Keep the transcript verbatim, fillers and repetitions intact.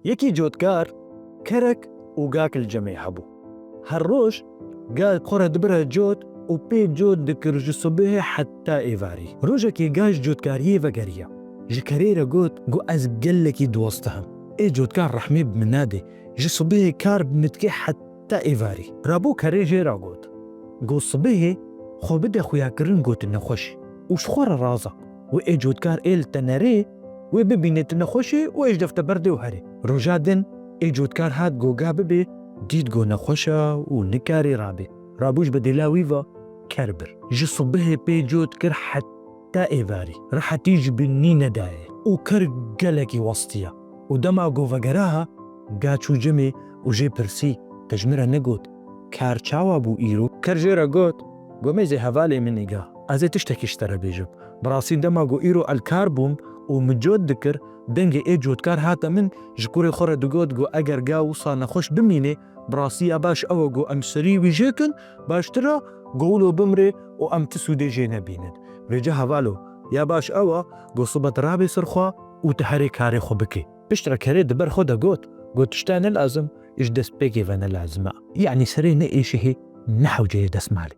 Yekî cotkar, kerek û gak li cemê hebû. Her roj gak xwe re dibire cot û pê cot dikir ji sibihê heta êvarî. Rojekê gak ji cotkariyê vegeriya. Ji kerê re got, got, "Ez gelekî diwestihim. Ê cotkar rehmê bi min nadê. Ji sibihê kar bi min dike heta êvarî." Rabû kerê jê re got, got, "Sibihê xwe bide xuyakirin got tu nexweş î û ji xwe re raza. Wê ê cotkar ê li te nerê, wê bibîne tu nexweş î û ê ji dev te berdê û herê." Roja din ê cotkar hat got gak bibê, dît got nexweş e û nikarê rabê. Rabû ji bedêla wî ve ker bir. Ji sibihê pê cot kir heta êvarî. Rehetî ji binî nedaye û ker gelekî westiya. Û dema got vegera ha, gak çû cemê û jê pirsî, "Te ji min re negot, kar çawa bû îro?" Ker jê re got, got, "Mêzê hevalê min î gak. Ez ê tiştekî ji te re bêjim. Bi rastî dema got îro ez li kar bûm û min cot dikir, dengê ê cotkar hate min, ji kurê xwe re digot, got, 'Eger gak wisa nexweş bimîne, bi rastî ya baş ew e, got, em serî wî jê kin, baştir e, got, wilo bimre û em ti sûdê jê nebînin.' Vêca hevalo, ya baş ew e, got, sibe tu rabê ser xwe û tu herê karê xwe bikê." Piştre kerê di ber xwe de got, got, "Tişta ne lazim, ji destpêkê ve ne lazim e. Yanî serê ne êşihê ne hewceyê destmalê."